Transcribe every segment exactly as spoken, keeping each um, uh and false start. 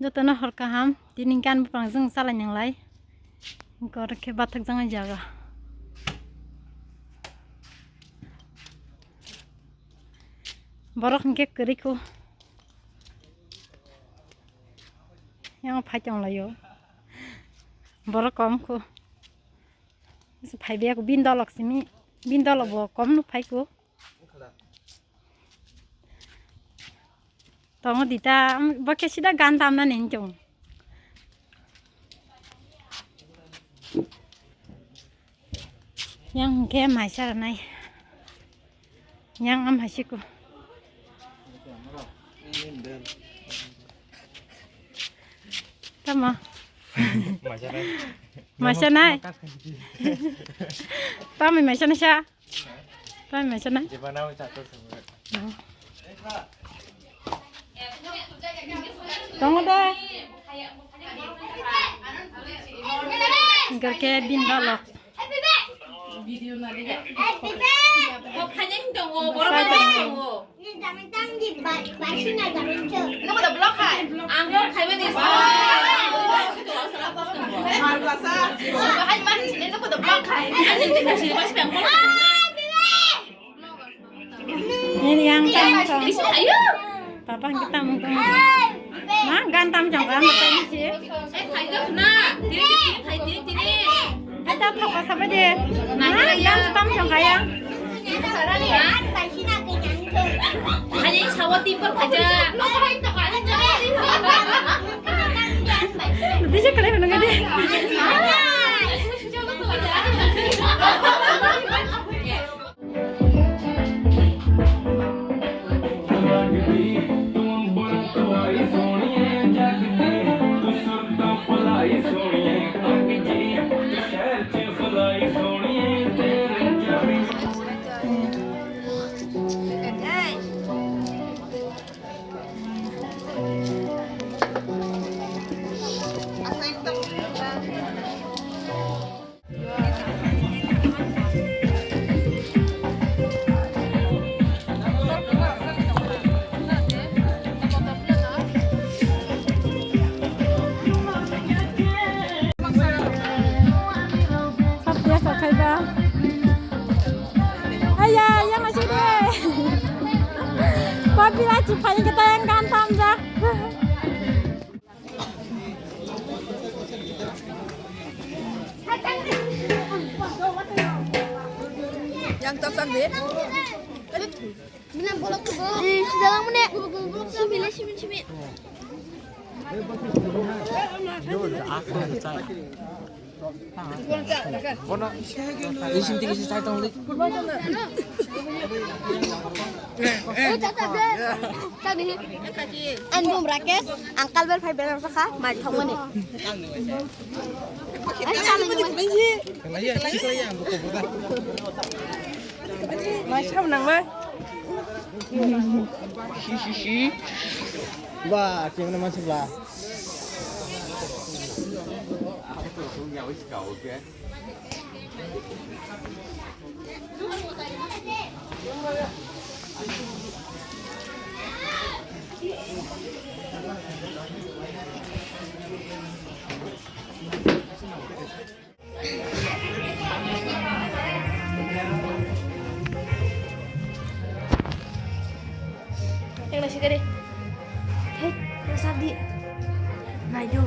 Jotono hor kaham, tini gan bwpang chwng chalai nanglai. Gor khe bathak jangni jaga. Borok hinkhe kwrwi kho. Yang phai tong laio. Borok kom kho. Phai biya kho, bin dolok simi. Bin dolok bo kom nuk phai kho. Tongo dita, bo khe sida gan tamna ning chong. Yang hwnkhe maisa rwnai. Yang am hai siko. Tamo? Maisa nai. Maisa nai? Tamo maisa nai sa? Tamo maisa nai? Jebana wng chato sabo. Tongo de. Hingke ke bin dolok. Nini yang tam tong. Papa kita mungkin. Ma gan tam jong ka ma tani si. Kita thok ka saba je. Ma gan tam jong ka ya. Disi kale nang de. Sab dia sakhai ba. Aya, yang masih deh. Papi lagi paling kita yang ganteng dah. Yang top sang deh. Bina bolok tu bolok. Eh, sudah lama ni. Sumi le, sumi, sumi. Bono. Isin tigi si sai tong li. Eh, tata, tata. Tadi. An bum Rakesh, angkal ber phai ber sakha, mai thong mani. Ai, chalo ni. Kelai ya, kelai ya, buku buka. Mai sam nang ma. Ba, kiyang na masuk lah. Yang nasi kari. Hei, nasab di. Nayo.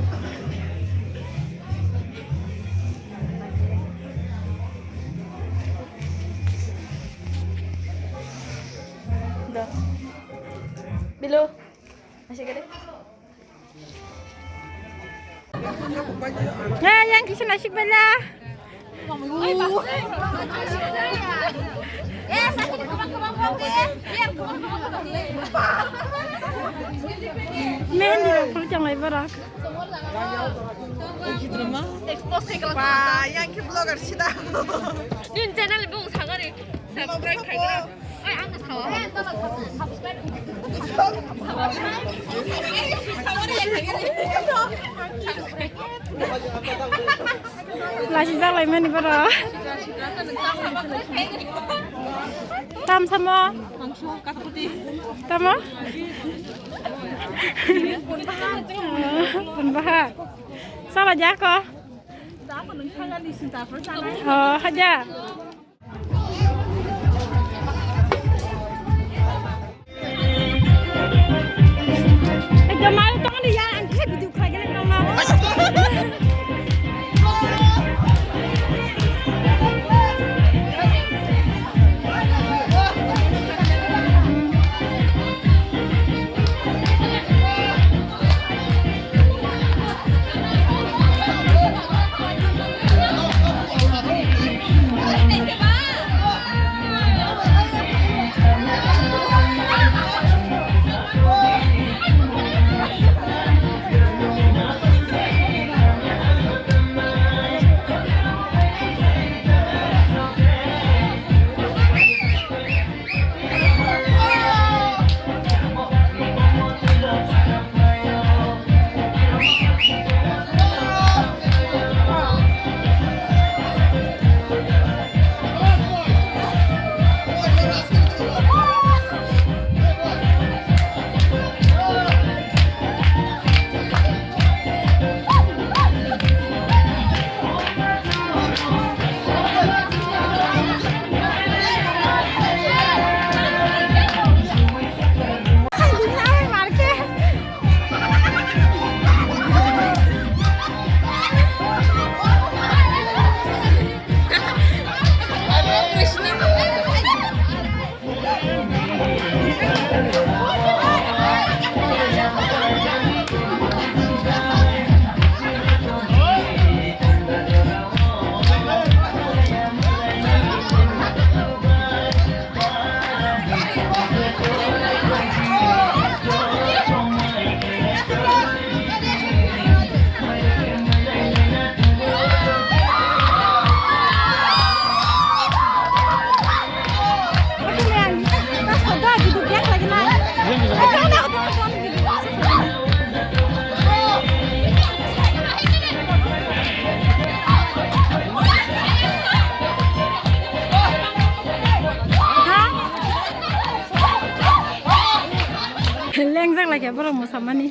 Dah. Bilo. Nasi kari. Eh, yang kisa nasik bela. Mehendi rok phul chonglai borok. Ba, yang khe vlogger sida. Nini channel bung sagari subscribe khaigra. Lachi jalai mani boro. Tam samo. Tamo? Baha. Sala jako. Oh, haja. Ekdom malu tongni ya, ang khe video khlaigani tongma. Lengjak lai khe borok mwsamani.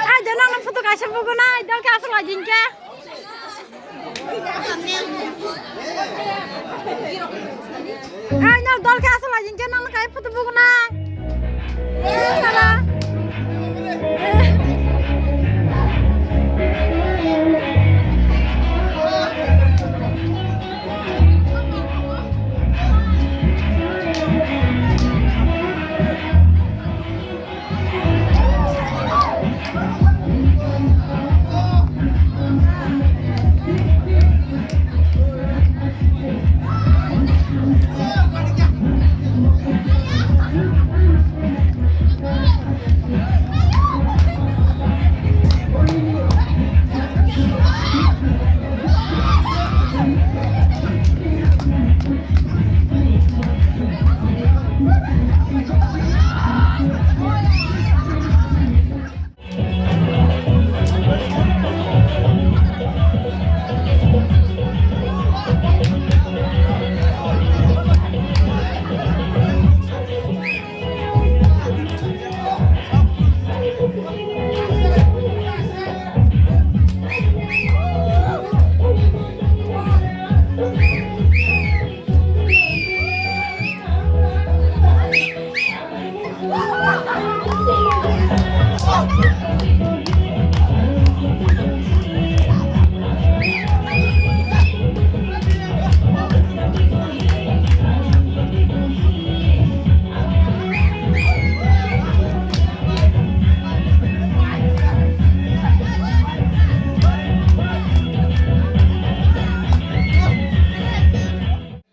Ai, dona na photo kaisa bugu na, dol ka asal ajin khe. Ai, nang dol khe asal ajin khe nang kai photo bugu na.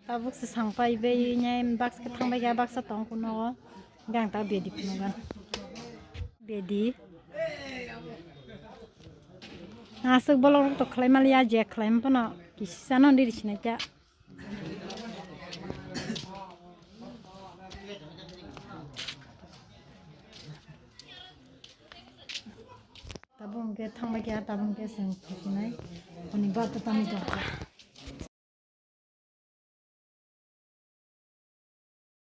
Tabuk se sang pai bai nai baksa khe thang bai kha, baksa tong kuno o. Gang ta bedi phunukgan. Bedi. Aswk bolong rok to khlai maliya, je khlai phano kisa no diri sinai ta. Tabuk hwnkhe thangbai khe, tabuk hwnkhe chwng phaikhinai. Ani bata tani dor.